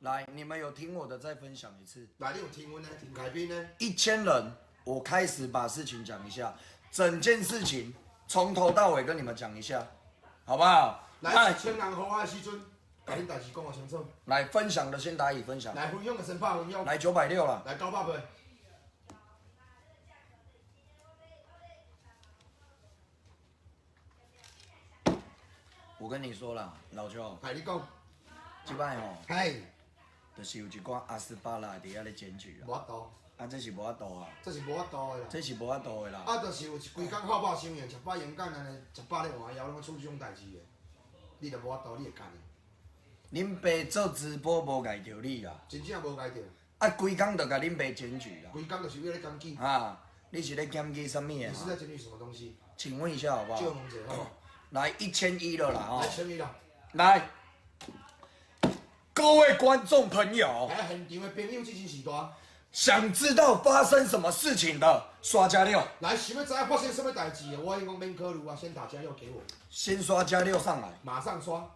來，你們有聽我的，再分享一次。來，你有聽阮的，聽凱賓的。 1000人，我開始把事情講一下，整件事情從頭到尾跟你們講一下，好不好？來，1000人好的時陣，共恁代誌講個清楚。來分享的先打一分享。來分享的先拍分享。來960了。來900倍。我跟你說啦，老邱。來，你講。這擺吼，嘿，就是有一寡阿斯巴拉佇遐咧檢舉啦。無法度。啊，這是無法度啊。這是無法度的啦。這是無法度的啦。啊，就是有一規工好飽傷閒，食飽勇敢按呢，食飽咧換腰，攏處這種代誌的，你就無法度，你會幹的。恁爸做直播無礙著你啦。真正無礙著。啊，規工就共恁爸檢舉啦。規工就是為咧檢舉。啊，你是咧檢舉啥物的？你是在檢舉什麼東西？請問一下好不好？借問者好。來1100了啦，來1100了。來，各位觀眾朋友，來現場的朋友，這真是大。想知道發生什麼事情的，刷加六。來，想欲知影發生什麼代誌的，我已經講免考慮啊，先打加六給我。先刷加六上來，馬上刷。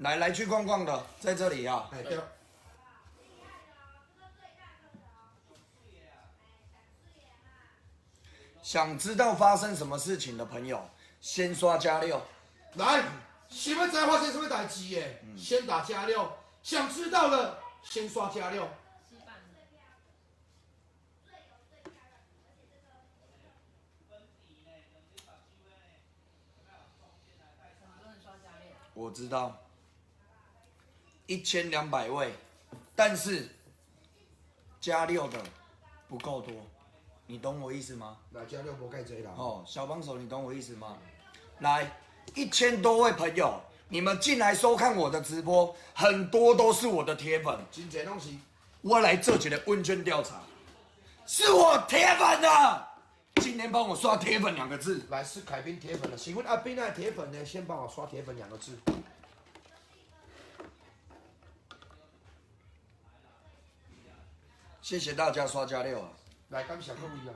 來來去逛逛的，在這裡啊。哎對。想知道發生什麼事情的朋友，先刷加六。來，想欲知發生什麼代誌的，先打加六。想知道的，先刷加六。我知道，1200位，但是加六的不夠多。你懂我意思嗎？來，加六無蓋濟啦。哦，小幫手，你懂我意思嗎？來，1000多位朋友，你們進來收看我的直播，很多都是我的鐵粉。真濟攏是。我來做一個問卷調查，是我鐵粉的，今天幫我刷鐵粉兩個字。來，是凱賓鐵粉的，喜歡阿賓的鐵粉呢，先幫我刷鐵粉兩個字。謝謝大家刷加六啊！來，感謝各位啊！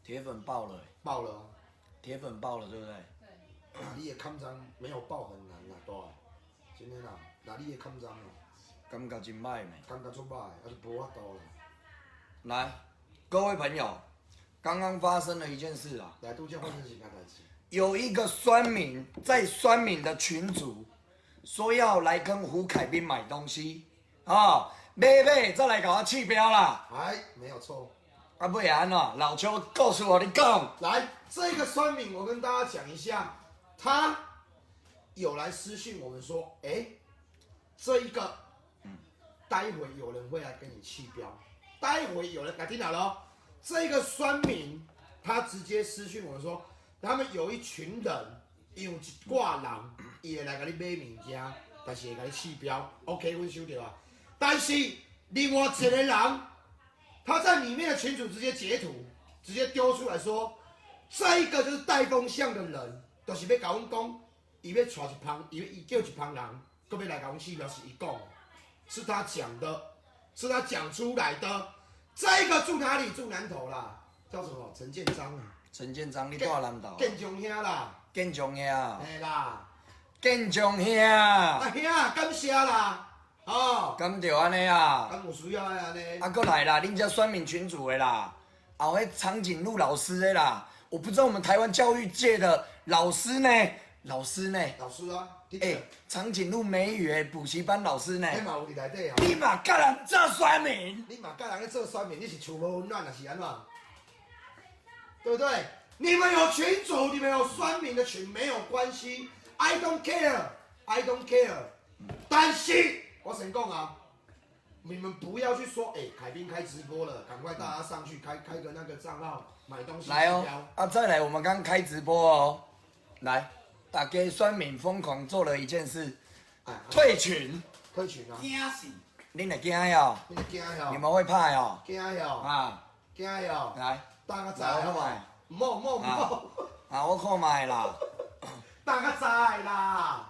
鐵粉爆了，爆了，鐵粉爆了，對不對？對。你的抗爭沒有爆很難啦，大。真的啦，那你的抗爭哦，感覺真歹呢。感覺足歹，啊是無法度啦。來，各位朋友，剛剛發生了一件事啊。來，拄才發生啥代誌？有一個酸民在酸民的群組說要來跟胡凱賓買東西啊，買買再來共我試標啦。哎，沒有錯。啊，不然怎？老邱告訴我，你講。來，這個酸民，我跟大家講一下，他有來私訊我們說，哎，這一個，待會有人會來跟你棄標，待會有人來聽好了哦。這個酸民他直接私訊我們說，他們有一群人，有一掛人，伊會來共你買物件，但是會共你試標。OK，阮收著啊。但是另外一個人，他在裡面的群組直接截圖，直接丟出來說，這一個就是帶風向的人，就是欲共阮講，伊欲帶一幫，伊叫一幫人，閣欲來共阮試標，是伊講，是他講的，是他講出來的。這個住哪裡？住南投啦，叫什麼？陳建章啊。陳建章，你住南投？建章兄啦。建章兄。嘿啦。建章兄。啊兄，感謝啦。哦。敢著按呢啊？敢有需要的按呢？啊，閣來啦！恁遮酸民群組的啦，啊，彼長頸鹿老師的啦，我不知道我們台灣教育界的老師呢，老師呢？老師啊。欸，長頸鹿美語的補習班老師呢？你嘛有佇內底啊？你嘛共人做酸民？你嘛共人咧做酸民？你是厝無溫暖，還是按怎？對不對？你們有群組，你們有酸民的群，沒有關係。I don't care, I don't care。但是，我先講啊，你們不要去說，欸，凱賓開直播了，趕快大家上去開開個那個賬號買東西。來哦，啊，再來，我們剛開直播哦，來，大家酸民瘋狂做了一件事，退群，退群啊！驚死！你會驚喲？你會驚喲？你們會怕喲？驚喲？啊！驚喲？來，等較早好無？毋好毋好毋好！啊，我看覓啦。等較早啦！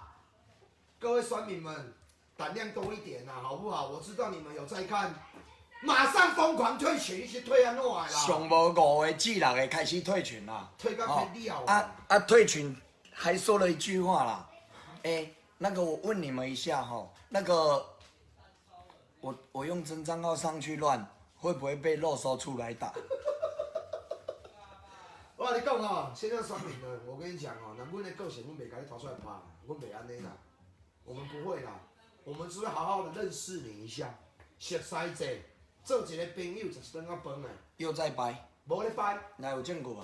各位酸民們，膽量多一點啦，好不好？我知道你們有在看，馬上瘋狂退群，是退按怎的啦？上無五個至六個開始退群啦。退到快了。啊啊！退群還說了一句話啦，欸，那個我問你們一下吼，那個我用真帳號上去亂，會不會被肉搜出來打？我共你講吼，現在酸民呢，我跟你講哦，那阮的個性，阮袂共你提出來拍，阮袂按呢啦，我們不會啦，我們只會好好的認識你一下，熟似者，做一個朋友，食一頓仔飯的。又在掰。無咧掰。來有證據無？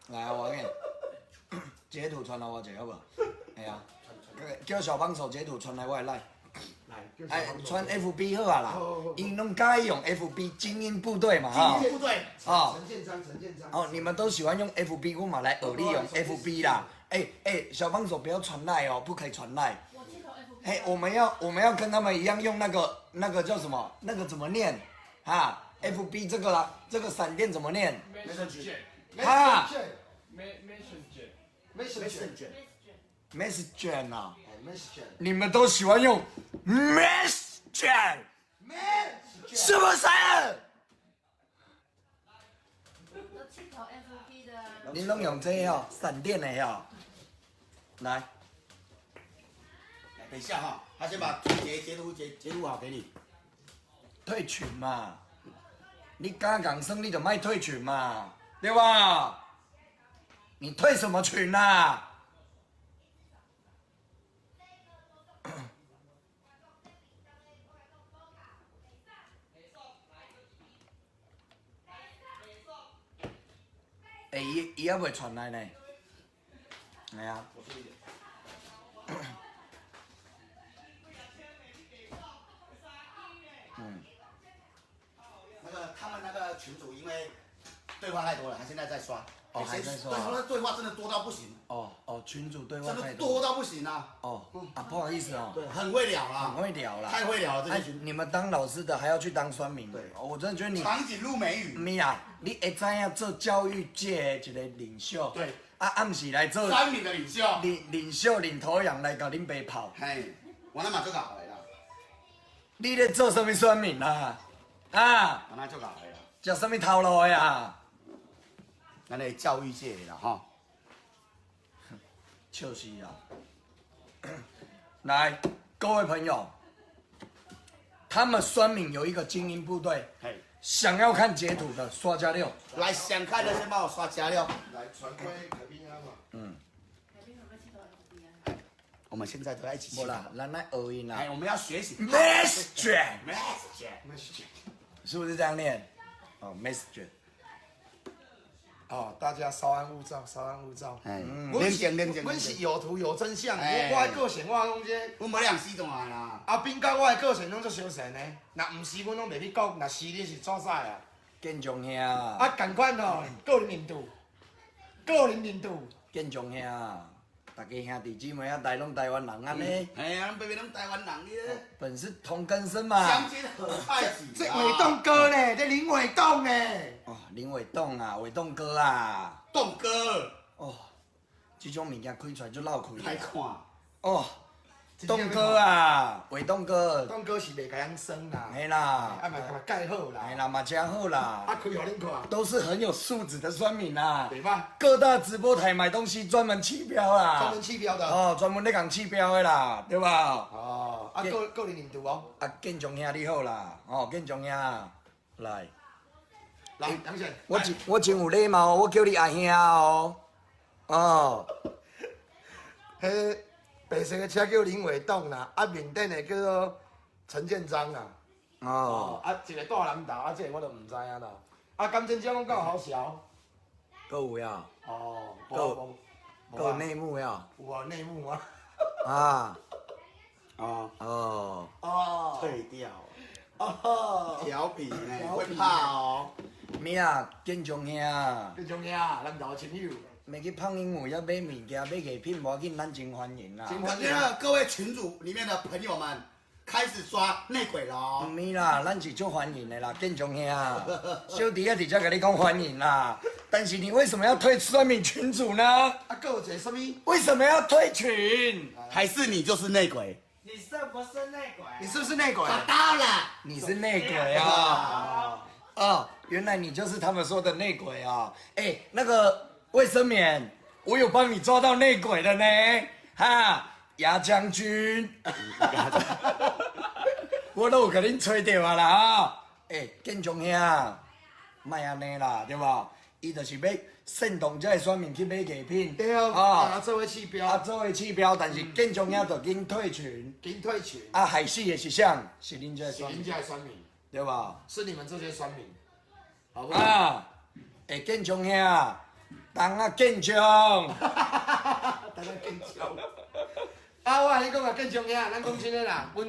來啊，我給你截圖傳來我這好無？哎呀，叫小幫手截圖傳來我的 LINE。來，哎，傳 FB 好啊啦，𪜶攏佮意用 FB 精英部隊嘛，哈。精英部隊。哦。陳建章，陳建章。哦，你們都喜歡用 FB，我嘛來學你用 FB 啦。哎哎，小幫手不要傳 LINE 哦，不可以傳 LINE。我這頭 FB。哎，我們要跟他們一樣用那個叫什麼？那個怎麼念？啊，FB 這個啦，這個閃電怎麼念？ Messenger。哈。 Messenger。 Messenger 啊。 Messenger。你們都喜歡用 Messenger，是不是？都這頭 FB 的。你攏用這個哦，閃電的哦。來，等一下哈，他先把截圖截圖好給你。退群嘛，你敢共耍你就莫退群嘛，對吧？你退什麼群啊？欸，伊猶未傳來呢，系啊。嗯。那個他們那個群組，因為對話太多了，他現在在刷。哦，還在刷。對，他對話真的多到不行。哦哦，群組對話太多。多到不行啊！哦，啊，不好意思哦。對，很會聊啦。很會聊啦。太會聊了這些群。你們當老師的還要去當酸民？對，我真的覺得你。長頸鹿美語。毋是啊，你會知影做教育界的一個領袖。對。啊，暗時來做。酸民的領袖。領袖領頭羊來共恁爸跑。嘿，我那嘛足𠢕的啦。你咧做啥物酸民啊？啊？我那足𠢕的啦。食啥物頭路的啊？咱的教育界的啦，吼。笑死啊！來，各位朋友，他們酸民有一個精英部隊，想要看截圖的刷加六。來，想看的先幫我刷加六。來，傳過凱賓啊嘛。嗯。凱賓有沒有這頭 FB 啊？我們現在都在一起。無啦，咱來學𪜶啦。哎，我們要學習。 Messenger，Messenger，是不是這樣念？哦，Messenger。哦，大家稍安勿躁，稍安勿躁。哎，阮是有圖有真相，我的個性我講這，阮無兩死怎來啦？阿斌佮我的個性攏足相似呢，若毋是阮攏袂去講，若是你是作屎啊？建中兄。啊，仝款吼，個人認度，個人認度。建中兄，大家兄弟姊妹啊，大攏台灣人按呢。哎呀，白白攏台灣人，你咧。本是同根生嘛。相煎何太急。這偉棟哥呢？這林偉棟呢？哦，林偉棟啊，偉棟哥啊。棟哥。哦，這種物件開出來就漏氣。歹看。哦，棟哥啊，偉棟哥。棟哥是袂共人耍啦。嘿啦。啊嘛共蓋好啦。嘿啦，嘛真好啦。啊，開予恁看。都是很有素質的酸民啦。對吧？各大直播台買東西專門棄標啦。專門棄標的。哦，專門咧共棄標的啦，對吧？哦，啊，個人認度哦。啊，建中兄你好啦，哦，建中兄，來。來，等下。我真有禮貌，我叫你阿兄哦。哦。彼白色的車叫林偉棟啦，啊面頂的叫做陳建章啦。哦。啊，一個大南投，啊，這個我就毋知影啦。啊，甘建章講夠好笑。閣有呀。哦。閣有內幕呀。有啊，內幕啊。啊。哦。哦。哦。退掉。哦。調皮呢，會怕哦。咩啊？建中兄。建中兄，南投親友。欲去胖鸚鵡遐買物件，買藝品無要緊，咱真歡迎啦。真歡迎各位群組裡面的朋友們，開始刷內鬼咯。毋是啦，咱是足歡迎的啦，建中兄。小弟仔佇遮共你講歡迎啦，但是你為什麼要退酸民群組呢？啊，閣有一個啥物？為什麼要退群？還是你就是內鬼？你是不是内鬼？你是不是内鬼？找到了，你是内鬼啊！哦，原来你就是他们说的内鬼啊！哎，那个卫生棉，我有帮你抓到内鬼了呢，哈，牙将军，我都有共恁揣著啊啦啊！哎，建中兄，莫按呢啦，对無？伊就是欲煽動這个選民去買藝品，對啊，做伙棄標，做伙棄標，但是建中兄就緊退群，緊退群，啊，害死的是啥？是恁這个是恁選民，這个選民，對無？是你們這些選民，好不好？啊，欸，建中兄，當啊建中，大家建中。啊，我共你講啊，建中兄，咱講真的啦，阮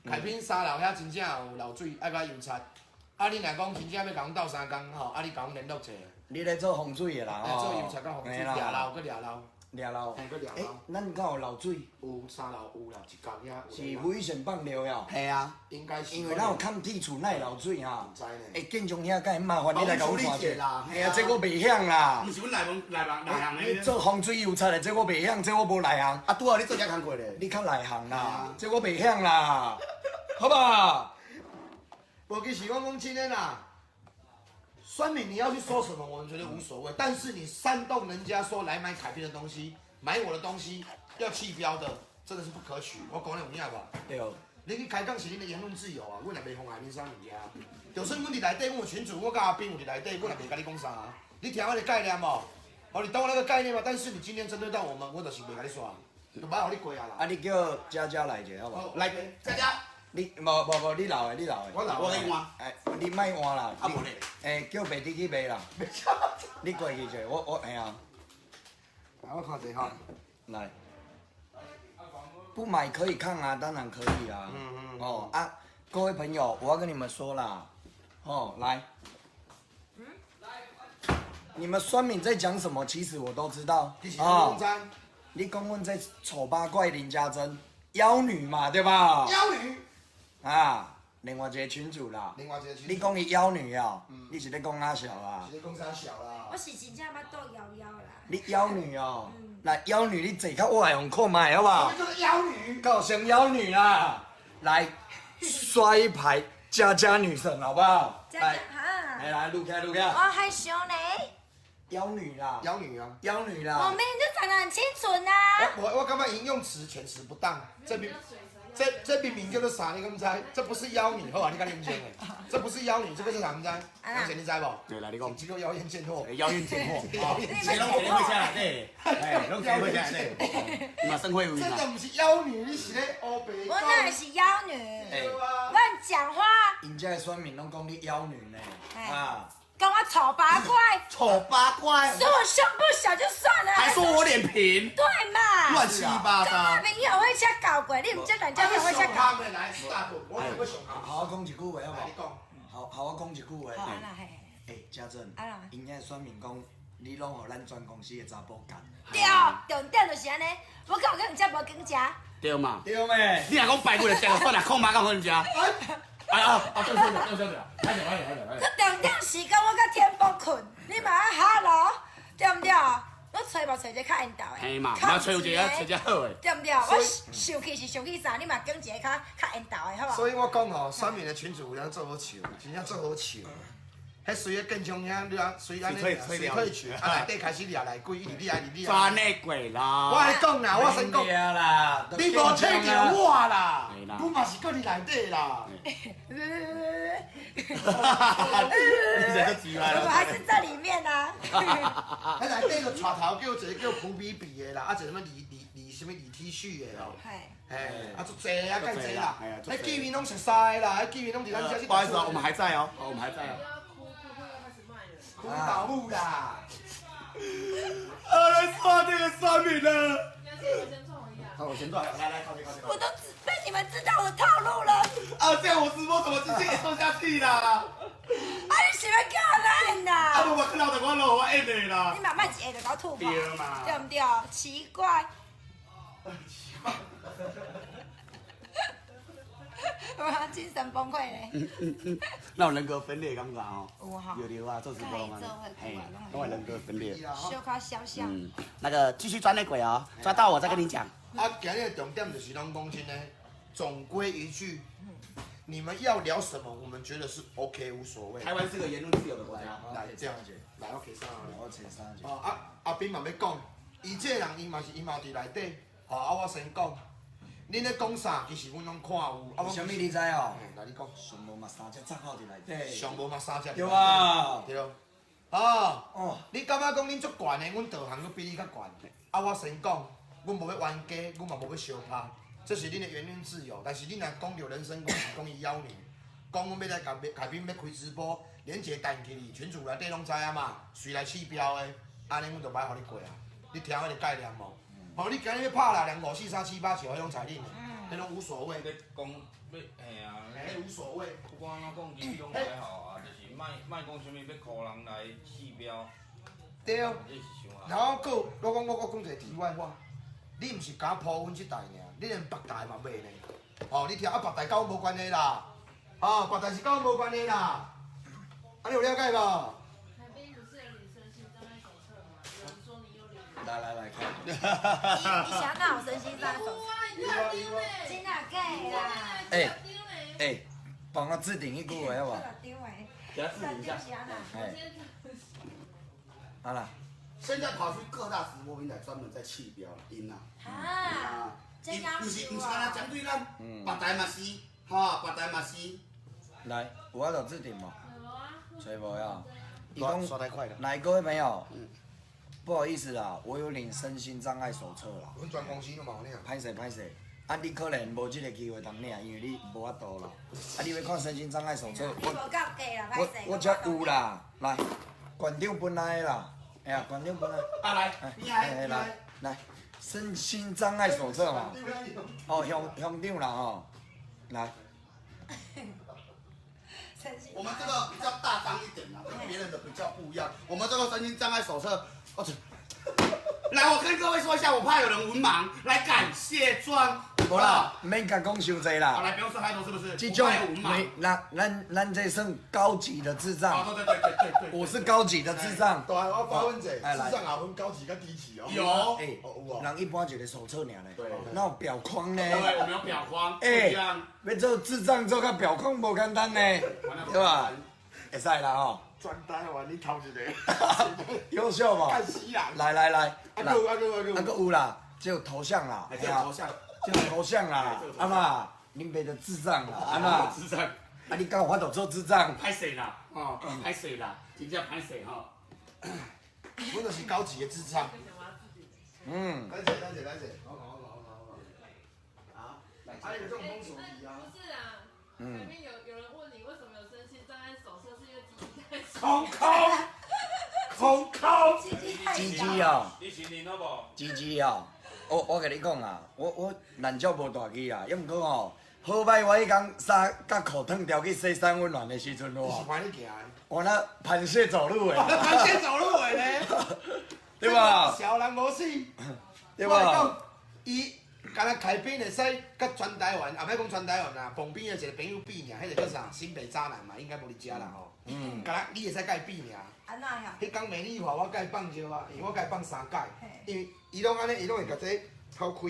凱賓三樓遐真正有漏水，愛共油漆。啊，你若講真正欲共阮鬥相共吼，啊，你共阮聯絡一下。你咧做風水的啦，欸，做油漆佮風水，掠漏閣掠漏。掠漏。嘿，閣掠欸漏。咱敢有漏水？有三樓有啦，一角遐。是危險放尿呀？系啊，應該是。因為咱有崁鐵厝，哪會漏水啊？毋知呢。欸，建中兄，敢會麻煩你來共阮看者啦。嘿啊，這我袂曉啦毋。是阮內門內行內行的。你做風水油漆的，這我袂曉，這我無內行。啊，拄好你做這工課咧。你較內行啦，這我袂曉啦，好吧？無，其實我講真的啦，酸民你要去說什麼，我們覺得無所謂。但是你煽動人家說來買凱賓的東西，買我的東西要棄標的，真的是不可取。我講你有影無？對。你去開講是恁的言論自由啊，阮也袂妨礙恁啥物件。就算阮佇內底，阮有群組，我佮阿斌有佇內底，阮也袂共你講啥。你聽我的概念無？哦，你懂我那個概念嗎？但是你今天針對到我們，我就是袂共你煞，就莫予你過啊啦。啊，你叫佳佳來一下好無？來，佳佳。你無無無，你留的，你留的。我留。我去換。哎，你莫換啦。啊無咧。欸，叫白弟去賣啦。你過去者，我嘿啊。來，我看一下哈。來。不買可以看啊，當然可以啊。哦啊，各位朋友，我要跟你們說啦。哦，來。你們酸民在講什麼？其實我都知道。哦。你講阮這醜八怪林家珍，妖女嘛，對吧？妖女。啊，另外一個群組啦。另外一個群組。你講伊妖女哦，你是咧講啥小啊？是咧講啥小啦？我是真正捌鬥妖妖啦。你妖女哦，來妖女，你坐較我來用看覓好無？什麼叫做妖女？夠成妖女啦！來刷一排佳佳女神，好不好？佳佳哈。來來，錄開錄開。我害羞呢。妖女啦。妖女啊。妖女啦。我明明就長得很清純啊。我感覺引用詞遣詞不當，這邊。這明明叫做啥？你敢知？這不是妖女，好啊，你較認真的。這不是妖女，這個是啥？你知？楊姐，你知無？對啦，你講。這個妖艷賤貨。妖艷賤貨。誰攏誰會下來對？哎，攏誰會下來對？嘛算會有。這個毋是妖女，你是咧烏白。我哪是妖女？亂講話。𪜶遮的選民攏講你妖女呢。啊。講我醜八怪。醜八怪。說我胸部小就算了，還說我臉平。對嘛？亂七八糟。幹嘛朋友會遮搞鬼？你毋知人家朋友會遮搞？來，我好好講一句話好無？你講。好好我講一句話。好啊，嘿。欸，家珍，𪜶遐選民講，你攏予咱全公司的查埔幹。對，重點就是按呢，我敢有去予遮無經食？對嘛？對咩？你若講排骨就食就算啦，空肉敢好食？哎啊啊！對對對對對，快點快點快點快點！佮重點是講我佮天波睏，你嘛愛哈囉，對毋對？我揣嘛揣一个較緣投的，嘿嘛，嘛揣有一个，揣一个好的，對毋對？我生氣是生氣啥？你嘛揀一個較較緣投的，好無？所以我講吼，選民的群組有影做好笑，真正做好笑。彼隨個建中兄，你啊隨按呢，隨退群，啊內底開始掠內鬼，一直掠一直掠。抓內鬼啦！我共你講啦，我先講。你無揣著我啦，我嘛是閣佇內底啦。我還是在裡面啊。彼內底就帶頭叫一個叫蒲比比的啦，啊一個什麼李李李什麼李 T 恤的啦。嘿，啊足濟啊，蓋濟啦。彼見面攏熟似的啦，彼見面攏佇咱遮。不好意思，我們還在哦，我們還在哦。哭倒木啦！啊，來刷這個酸民了。好，我先做，來來，靠近靠近。我都被你們知道我的套路了。啊，這樣我直播怎麼繼續做下去啦？啊，你是欲叫咱啦？啊，無我看到的我落我按的啦。你慢慢一下就共我吐破，對毋對？奇怪。奇怪。我精神崩潰咧。那種人格分裂感覺哦。有哈。有對啊，做直播嘛。嘿，攏會人格分裂。小可小小。嗯，那個繼續抓內鬼哦，抓到我再跟你講。啊，今日的重點就是攏講真的，总归一句，你们要聊什么，我们觉得是 OK，无所谓。台湾是个言论自由的国家。来这样来，我给上我找三者。哦啊，阿斌嘛欲讲，伊这个人伊嘛是伊嘛伫内底，吼啊我先讲，恁咧讲啥，其实阮拢看有。啊，为啥物你知哦？嘿来你讲，上无嘛三只账号伫内底。上无嘛三只。对啊。对。哦。哦。你感觉讲恁足悬的，阮道行阁比你较悬。啊，我先讲，阮无欲冤家，阮嘛无欲相拍，这是恁的言论自由。但是恁若讲著人身攻击，讲伊妖女，讲阮欲来共凯宾欲开直播，连一个弹起去，群组内底拢知影嘛，随来试标的，按呢阮就歹予你过啊。你听彼个概念无？吼，你今日欲拍啦，连五四三七八九，彼拢睬恁的，彼拢无所谓。咧讲欲嘿啊，彼无所谓。不管按怎讲，其实拢还好啊，就是莫莫讲啥物欲箍人来试标。对。这是伤啊。然后阁有，我讲我阁讲一个题外话，你毋是敢铺阮这台尔，你连别台嘛袂呢？吼，你听啊，别台佮阮无关系啦，吼，别台是佮阮无关系啦。啊，你有了解无？海边不是有领身心障碍手册吗？有人说你有领。来来来，看。伊伊啥哪有身心障碍手册？哇，你太丢嘞！真啊假的啦？欸欸，帮我置顶彼句话好无？丢的。给他置顶一下。哎。好啦。现在跑去各大直播平台专门在弃标𪜶啦。啊，伊毋是毋是干焦针对咱，别台嘛是，吼，别台嘛是。来，有法度置顶无？揣无呀？伊讲刷太快了。来，各位朋友，不好意思啦，我有领身心障碍手册啦。阮全公司拢嘛有领。歹势歹势，啊，你可能无这个机会通领，因为你无法度啦。啊，你欲看身心障碍手册？你无够格啦，歹我势。我这有啦，来，馆长分来的啦，哎呀，馆长分来。啊来，来来来，身心障碍手册嘛。哦，乡乡长啦吼，来。我们这个比较大张一点啦，跟别人的比较不一样。我们这个身心障碍手册，哦，来，我跟各位说一下，我怕有人文盲，来感谢状。无啦，免共讲伤济啦。好，来，不用说太多，是不是？这种没，咱咱咱这算高级的智障。对对对对对。我是高级的智障。对，我发问者，智障也分高级佮低级哦。有。欸，人一般一个手册尔咧。对。哪有表框呢？对，我们有表框。欸，欲做智障做甲表框无简单呢，对吧？会使啦吼。全台湾你头一个。优秀无？干死人！来来来。啊阁有啊阁有啊阁有。啊阁有啦，这有头像啦。这有头像。这有头像啦，阿妈，恁爸就智障啦，阿妈。智障。啊，你敢有法度做智障？歹势啦，哦，歹势啦，真正歹势吼。阮就是高级的智障。嗯。等下等下等下，好好好好好。啊，啊，有这种封锁题啊？不是啊，前面有人问你为什么有身心障碍手册，是因为鸡鸡太小。空空空空。鸡鸡哦。你承认好无？鸡鸡哦。我共你讲啊，我难少无大支啊，抑毋过吼，好歹我彼工衫佮裤脱掉去洗三温暖的时阵，你是攀咧行的？我那盘穴走路的。盘穴走路的呢？对吧？小人无死，对吧？伊敢若凯宾会使佮全台湾，也欲讲全台湾啦，旁边的一个朋友比尔，彼个叫啥？新北渣男嘛，应该无伫遮啦吼。嗯。敢若你会使佮伊比尔？按怎呀？彼工美丽华我共伊放尿啊，因为我共伊放三届，因为伊拢按呢，伊拢会共这抽开。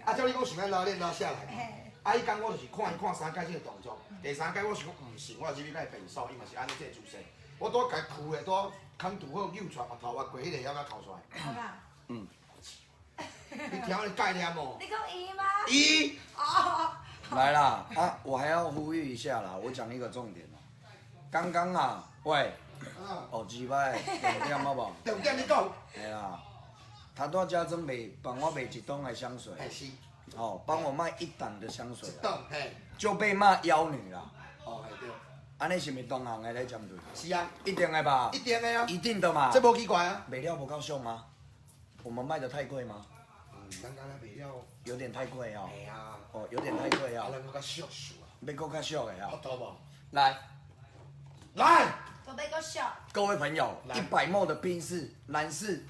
啊，照你讲想欲拉链拉下来。啊，彼工我就是看伊看三届这个动作，第三届我想讲毋是，我入去共伊变数，伊嘛是按呢这个姿势。我拄共伊跍咧，拄空拄好扭出来，头越过彼个晓甲抠出来。好啦。嗯。你听彼个概念无？你讲伊吗？伊。哦。来啦，啊，我还要呼吁一下啦，我讲一个重点哦。刚刚啊，喂。哦，鸡掰，重点好无？重点你讲。嘿啦，他拄才准备帮我卖一档的香水。是。哦，帮我卖一档的香水。一档，嘿。就被骂妖女啦。哦，嘿对。按呢是毋是同行的咧针对？是啊。一定的吧？一定的啊。一定的嘛。这无奇怪啊。卖了无够俗吗？我们卖得太贵吗？嗯，咱敢若卖了。有点太贵哦。嘿啊。哦，有点太贵啊。啊，咱阁较俗俗啊。欲阁较俗的啊。好多无？来。来。各位朋友，100 ml 的宾士男士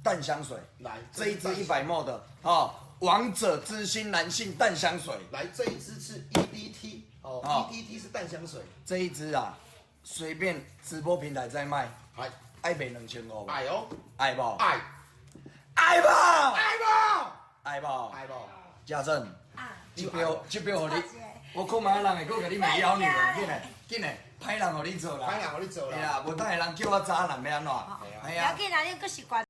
淡香水，来这一支100 ml 的哦，王者之星男性淡香水，来这一支是 EDT 哦，EDT 是淡香水，这一支啊，随便直播平台在卖，爱卖2500，爱哦，爱无？爱，爱无？爱无？爱无？爱无？家政，啊，這票這票予你，我看覓人會閣共你罵妖女啦，緊來緊來，歹人予你做啦，歹人予你做啦。對啊，無等下人叫我渣男欲按怎？不要緊啦，你閣習慣。